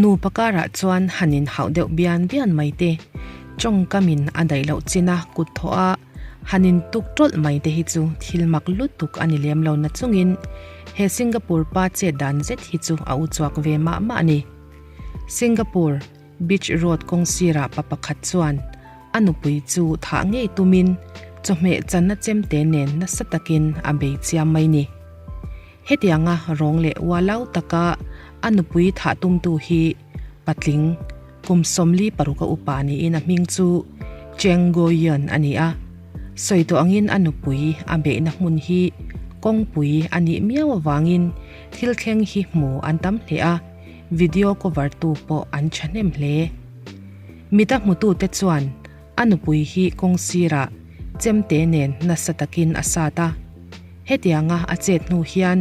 Nupa karah chuan han inhauh deuh bian bian mai te, tawngkamin a daih loh chin a kut thawh a han intuk tawlh mai te hi chu thil mak lutuk a ni lem lo na chungin he Singapore pa chet dan zet hi chu a uchuak ve mah mah a ni. Singapore Beach Road kawng sirah pa pakhat chuan a nupui chu thah ngei tumin chawhmeh channa chemte nen nasa takin a bei chiam mai ni. Hetianga rawng leh ualau taka a nupui thah tumtu hi patling kum 46 a upa niin a hming chu Cheng Goyeon a ni a. Sawi tawh angin a nupui a beihna hmun hi kawngpui a nih miau avangin thil thleng hi hmu an tam hle a, video cover tu pawh an thahnem hle. Mita hmutute chuan A nupui hi kawng sirah chemte nen nasa takin a sat a. Hetianga a chet hnu hian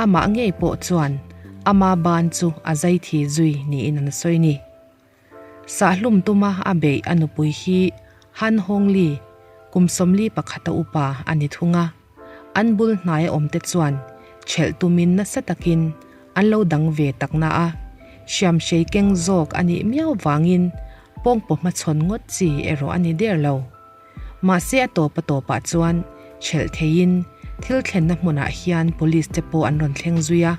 amah ngei pawh chuan ama ban chu a zai thi zui niin an sawi ni. Sahlum tuma a beih a nupui hi Han Hongli, kum 41 a upa a ni thung a. An bul hnaia awmte chuan chelh tumin nasa takin an lo dang ve tak na a, hriamhrei keng zawk a nih miau vangin pawngpaw hmachhawn ngawt chi erawh a ni der lo. Mahse a tawp a tawpah chuan chelh theiin thil thlenna hmunah hian police te pawh an rawn thleng zui a,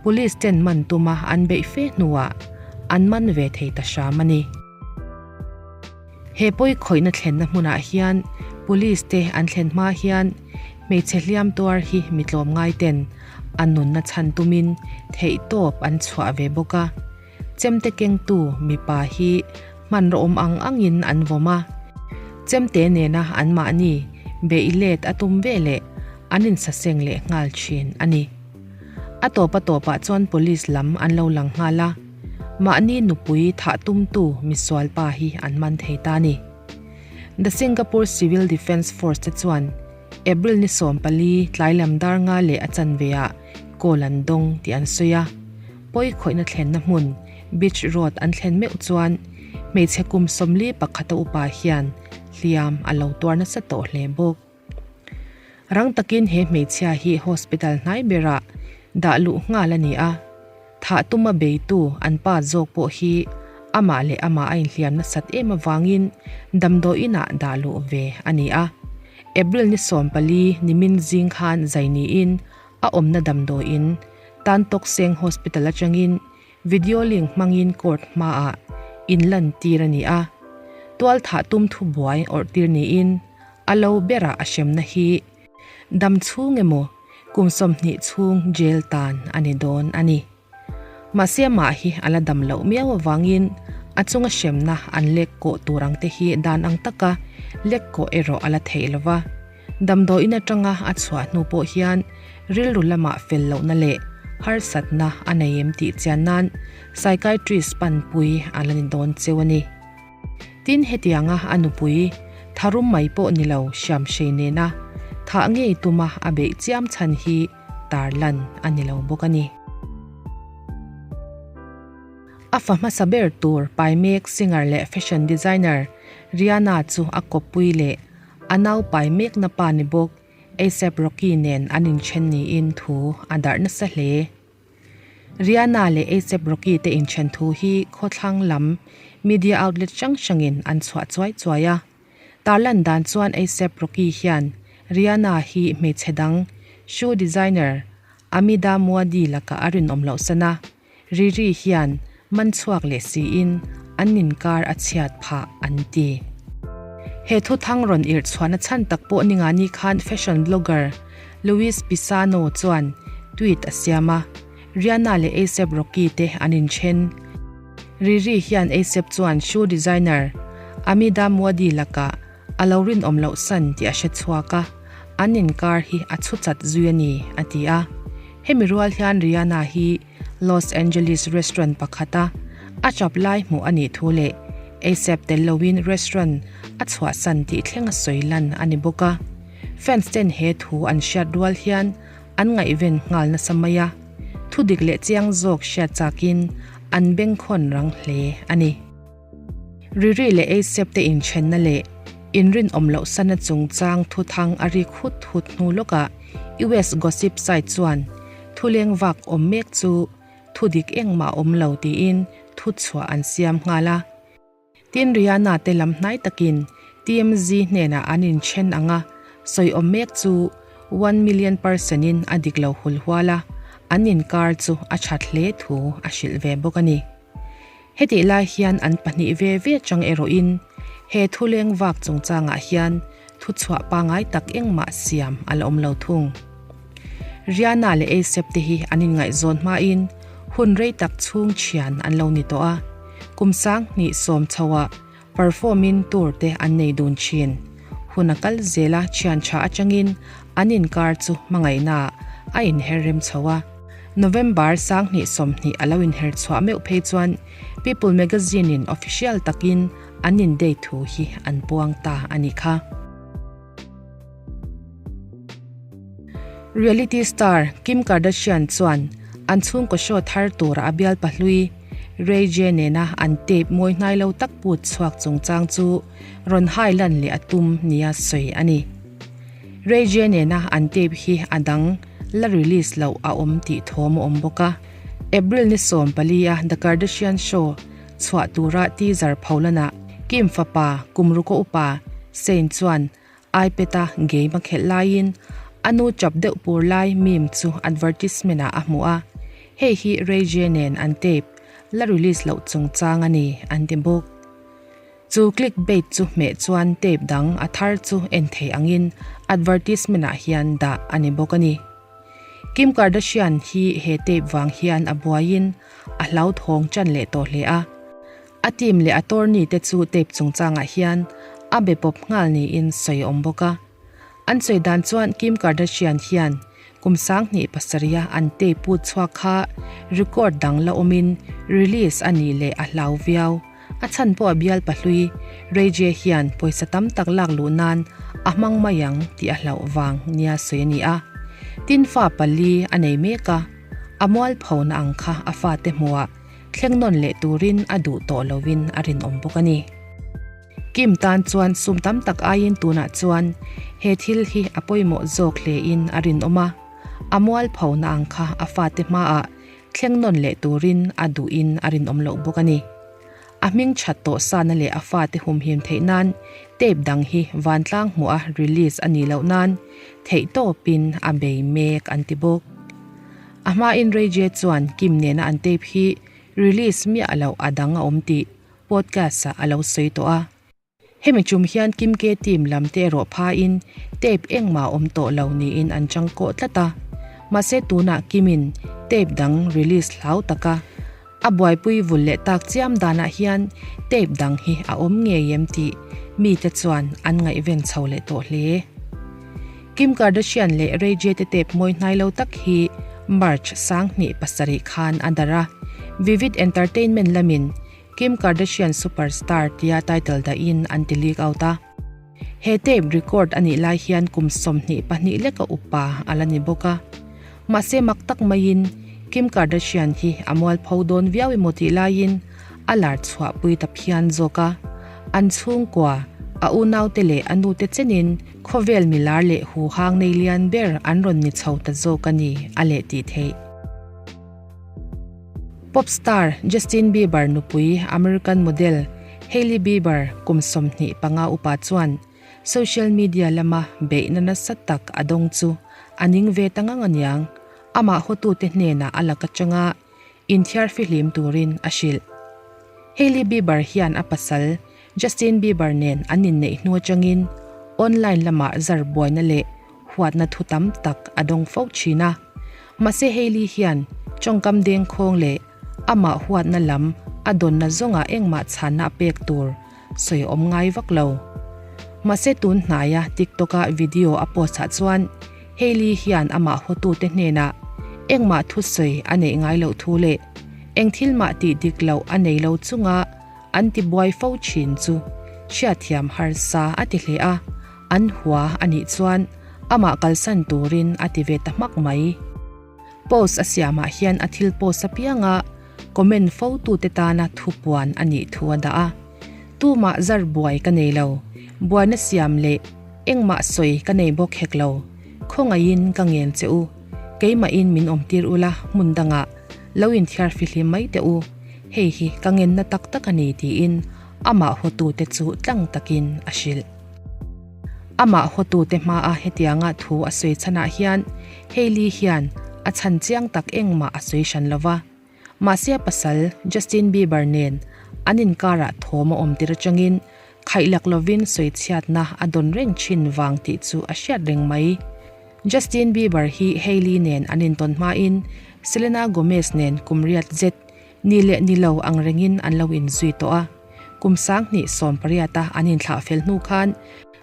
police ten man tuma an beih fe hnuah an man ve thei ta hram a ni. He pawi khawihna thlenna hmunah hian Police te an thlen hma hian hmeichhe hliam tuar hi mi tlawmngai ten a nunna chhan tumin theihtawp an chhuah ve bawk a. Chemte kengtu mipa hi hmanraw awm ang angin an vawm a. Chemte nena anmahni beih let a tum veleh an insaseng leh nghal thin a ni. A tawp a tawpah chuan Police lam an lo lang nghal a. Mahni nupui thah tumtu misual pa hi an man thei ta ni. The Singapore Civil Defence Force te chuan April ni 14 tlai lam dar nga leh a chanve ah call an dawng tih an sawi a. Pawi khawihna thlenna hmun Beach Road an thlen meuh chuan hmeichhe kum 41 a upa hian hliam a lo tuar nasa tawh hle bawk. Rang takin he hmeichhia hi hospital hnai berah dah luh nghal a ni a, thah tuma beitu an pa zawk pawh hi amah leh amah a inhliam nasat em avangin damdawi inah dah luh ve a ni a. April ni 14 nimin zing khan zai niin a awmna damdawiin Tan Tok Seng Hospital atangin Video link hmangin court hmaah inlantir a ni a, tual thah tum thubuai awrhtir niin a lo berah a hremna hi dam chhung emaw kum 20 chhung jail tan a ni dawn a ni. Mahse amah hi a la dam loh miau avangin a chunga hremna an lek kawh tur ang te hi dan ang taka lek kawh erawh a la theih lo va. Damdawiin atanga a chhuah hnu pawh hian rilru lamah fel lohna leh harsatna a nei em tih chian nan psychiatrist panpui a la ni dawn cheu a ni. Tin, hetianga a nupui tharum mai pawh ni lo hriamhrei nena thah ngei tuma a beih chiam chhan hi tarlan a ni lo bawk a ni. A fa hmasa ber tur pai mek singer leh fashion designer Rihanna chu a kawppui leh A nau pai mekna pa ni bawk ASAP Rocky nen an inthen niin thu a darh nasa hle. Rihanna leh ASAP Rocky te inthen thu hi khawthlang lam media outlet hrang hrangin an chhuah chuai chuai a. Tarlan dan chuan ASAP Rocky hian Rihanna hi hmeichhe dang shoe designer Amida Muaddi lakah a rinawm loh san a. Riri hian man chhuak leh siin an inkar a chhiat phah an ti. He thu thang rawn irh chhuahna chhan tak pawh ni nga ni khan fashion blogger Luis Pisano chuan tweet a siam a, Rihanna leh ASAP Rocky te an inthen. Riri hian ASAP chuan shoe designer Amida Muaddi lakah a lo rinawm loh san tih a hre chhuak a, an inkar hi a chhu chat zui a ni, a ti a. Hemi rual hian Rihanna hi Los Angeles restaurant pakhata a chap lai hmuh a nih thu leh ASAP tel loin restaurant a chhuahsan tih thleng a sawi lan a ni bawk a. Fans ten he thu an hriat rual hian an ngaihven nghal nasa mai a, thudik leh chiang zawk hriat chakin an bengkhawn rang hle a ni. Riri leh ASAP te inthenna leh inrinawm loh sana chungchang thuthang a rik hut hut hnu lawkah US gossip site chuan thuleng vak awm mek chu thudik engmah awm lo tiin Thuchhuah an siam nghal a. Tin Rihanna te lam hnai takin TMZ hnenah an inthen ang a, sawi awm mek chu one million person in a dik lo hul hual a, an inkar chu a that hle thu a hrilh ve bawk a ni. Hetih lai hian an pahnih ve ve chang erawhin he thuleng vak chungchangah hian thuchhuah pangai tak engmah siam a la awm lo thung. Rihanna leh A$AP te hi an inngaihzawn hmain hun rei tak chhung thian an lo ni tawh a, kum 2000 chhoah perform-in tour te an nei dun thin. Hun a kal zel a, thian tha atangin an inkar chu hmangaihnaah a inher rem chho a. November 2020 a lo inher chhuah meuh phei chuan People Magazine-in official takin an indate thu hi an puang ta a ni kha. Reality star Kim Kardashian chuan an chhungkaw show thar tura a bial pahlui Ray J nena an tape mawi hnai lo tak put chhuak chungchang chu rawn hai lan leh a tum nia sawi a ni. Ray J nena an tape hi a dang la release loh a awm tih thawm a awm bawk a. April ni 14 a The Kardashian Show chhuah tura teaser pholanah Kim fapa kum ruka upa Saint chuan iPad-a game a khelh laiin a nu chap deuh pur lai meme chu advertisement-ah a hmu a, hei hi Ray J nen an tape la release loh chungchang a ni an ti bawk. Chu clickbait chu hmeh chuan tape dang a thar chu en thei angin advertisement-ah hian dah a ni bawk a ni. Kim Kardashian hi he tape vang hian a buaiin a hlauthawng chan leh tawh hle a. A team leh attorney te chu tape chungchangah hian a be pawp nghal niin sawi a awm bawk a. An sawi dan chuan Kim Kardashian hian kum 2007 a an tape put chhuak kha record dang la awmin release a nih leh a hlau viau. A chhan pawh a bial pahlui Ray J hian pawisa tam tak lak luh nan a hmang mai ang tih a hlauh vang nia sawi a ni a. Tin fa pali a nei mek a, a mualphona ang kha a fate hmuhah Thleng nawn leh turin a duh tawh lovin a rinawm bawk a ni. Kim tan chuan sum tam tak aiin tunah chuan he thil hi a pawimawh zawk hlein a rinawm a, a mualphona ang kha a fate hmaah thleng nawn leh turin a duhin a rinawm loh bawk a ni. A hming that tawh sana leh a fate humhim theih nan tape dang hi vantlang hmuh a release a nih loh nan theihtawpin a bei mek an ti bawk. A hmain Ray J chuan Kim nena an tape hi release miah loh a dang a awm tih podcast ah a lo sawi tawh a. Hemi tum hian Kim K team lam te erawh phain tape engmah a awm tawh lo niin an chang kawh tlat a. Mahse tunah Kim-in tape dang release hlau taka a buaipui vul leh tak chiam danah hian tape dang hi a awm ngei em tih mite chuan an ngaihven chho leh tawh hle. Kim Kardashian leh Ray J te tape mawi hnai lo tak hi March 2007 khan a darh a, Vivid Entertainment lamin Kim Kardashian Superstar tia title dahin an ti leak out a. He tape record a nih lai hian kum 22 leka upa a la ni bawk a. Mahse mak tak maiin Kim Kardashian hi a mualpho dawn viau emaw tih laiin a lar chhuahpui ta phian zawk a. An chhungkua, a unaute leh a nute chenin khawvel milar leh huhang nei lian ber an rawn ni chho ta zawk a ni a leh tih theih. Pop star Justin Bieber nupui American model Hailey Bieber kum 25 upa chuan social media lama beihna nasa tak a dawng chu a ning ve ta ngang aniang, amah hawtute hnenah a lak atanga inthiar fihlim turin a hrilh. Hailey Bieber hian a pasal Justin Bieber nen an inneih hnu atangin online lamah zar buaina leh huatna thu tam tak a dawng fo thin a. Mahse Hailey hian tawngkam dengkhawng leh amah huatna lam a dawnna zawngah engmah chhanna a pek tur sawi awm ngai vak lo. Mahse tun hnaia TikTok-a video a post ah chuan Hailey hian amah hawtute hnenah engmah thusawi a neih ngai loh thu leh eng thil mah tih dik loh a nei lo chunga an ti buai fo thin chu hriatthiam harsa a ti hle a, an hua a nih chuan amah kalsan turin a ti ve ta hmak mai. Post a siamah hian a thil post apianga comment fo tute tana thupuan a nih thu a dah a. Tumah zar buai ka nei lo, buaina siam leh engmah sawi ka nei bawk hek lo, khawngaihin ka ngen che u, keimahin min awmtir ula hmun dangah lo inthiar fihlim mai teh u. Hei hi ka ngenna tak tak a ni tiin amah hawtute chu tlang takin a hrilh. Amah hawtute hmaa hetianga thu a sawi chhanah hian Hailey hian a chhan chiang tak engmah a sawi hran lo va. Mahse a pasal Justin Bieber nen an inkarah thawm a awm tir atangin khaihlak lovin sawichhiatna a dawn reng thin vang tih chu a hriat reng mai. Justin Bieber hi Hailey nen an intawn hmain Selena Gomez nen kum riat zet ni leh ni lo ang rengin an lo inzui tawh a. Kum 2018 a an inthlah fel hnu khan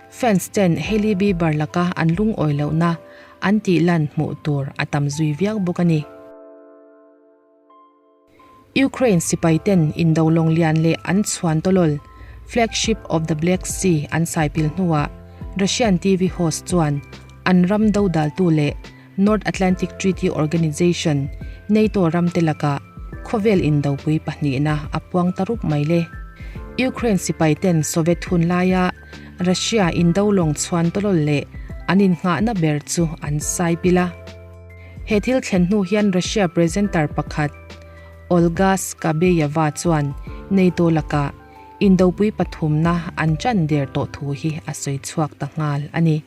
fans ten Hailey Bieber laka an lungawi lohna an tih lan hmuh tur a tam zui viau bawk a ni. Ukraine sipai ten indo lawng lian leh an chhuan tawlawl Flagship of the Black Sea an saipil hnuah Russian TV host chuan an ram dodaltu leh North Atlantic Treaty Organization, NATO ramte lakah khawvel indopui pahnihna a puang ta rup mai le. Ukraine sipai ten Soviet hun laia Russia indo lawng chhuan tawlawl leh an innghahna ber chu an saipil a. He thil thlen hnu hian Russia presenter pakhat Olga Skabeyeva chuan NATO lakah indopui pathumna an ṭan der tawh thu hi a sawi chhuak ta nghal a ni.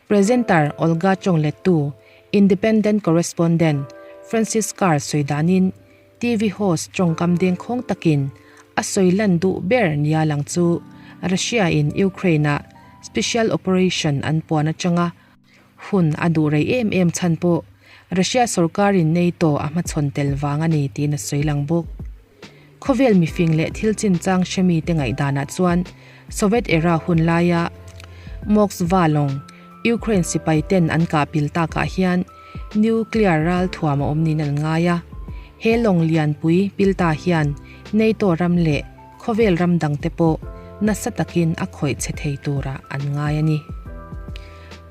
Presenter Olga Chawnglettu, Independent Correspondent Francis Carr sawi danin TV host tawngkam dengkhawng takin a sawi lan duh ber nia lang chu Russia-in Ukraine-ah special operation an puan atanga Hun a duh rei em em chhan pawh Russia sorkarin NATO a hmachhawn tel vang a ni tiin a sawi lang bawk. Khawvel mifing leh thil chinchang hremi te ngaihdanah chuan Soviet era hun laia Moskva lawng Ukraine sipai ten an kah pil takah hian nuclear ral thuam a awm niin an ngai a. He lawng lianpui pil ta hian NATO ram leh Khawvel ram dangte pawh nasa takin a khawih chhe thei turah an ngai a ni.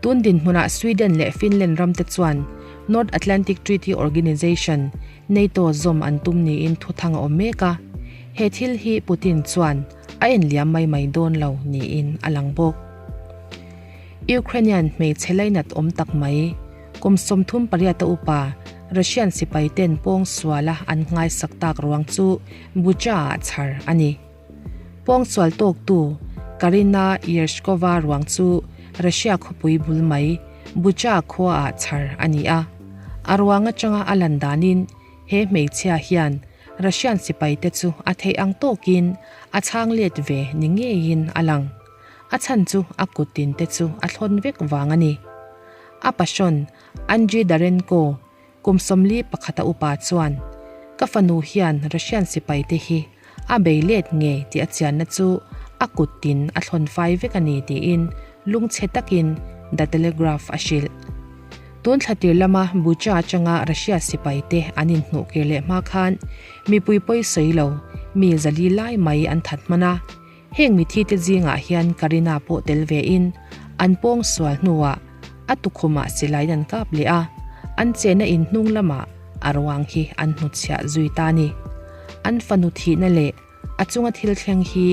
Tun dinhmunah Sweden leh Finland ramte chuan North Atlantic Treaty Organization, NATO, zawm an tum niin thuthang a awm mek a, he thil hi Putin chuan a enliam mai mai dawn lo niin a lang bawk. Ukrainian hmeichhe lainat awm tak mai, kum 38 a upa Russian sipaiten pawngsuala an nghaisak tak ruang chu Bucha-ah chhar a ni. Pawngsual tawktu Karina Yershkova ruang chu Russia khawpui bul mai Bucha khuaah chhar a ni a. A ruang atanga a lan danin he hmeichhia hian Russian sipaite chu a theih ang tawkin a chhang let ve ni ngeiin a lang. A chhan chu a kuttin te chu a thlawn vek vang a ni. A passion Andriy Darenko Kum 41 a upa chuan, Ka fanu hian Russian sipaite hi a bei let ngei tih a chianna chu a kuttin a thlawn fai vek a ni tiin lungchhe takin The Telegraph a hrilh. Tun thlatir lama Bucha atanga Russia sipaite an inhnuh kir leh hma khan mipui pawi sawi lo mi 400 lai mai an that hman a, Heng mithite zingah hian Karina pawh tel vein an pawng sual hnuah a tukhumah silaiin an kap leh a, an chena in hnung lamah a ruang hi an hnutchhiah zui ta a ni. An fanu thihna leh a chunga thil thleng hi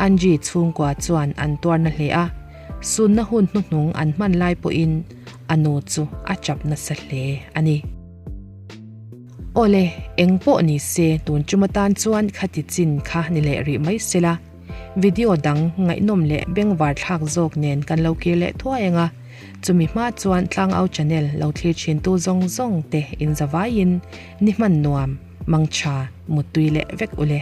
Angie chhungkua chuan an tuarna hle a, sunna hun hnuhnung an hman lai pawhin a nu chu a chap nasa hle a ni. Awle, eng pawh ni se tun chuma tan chuan khati chin kha ni leh rih mai sela, video dang ngaihnawm leh bengvar thlak zawk nen kan lo kir leh thuai ang a, chumi hma chuan Tlangau channel lo thlir thin tu zawng zawng te in zavaiin ni hman nuam, mangtha, muttui leh vek ule.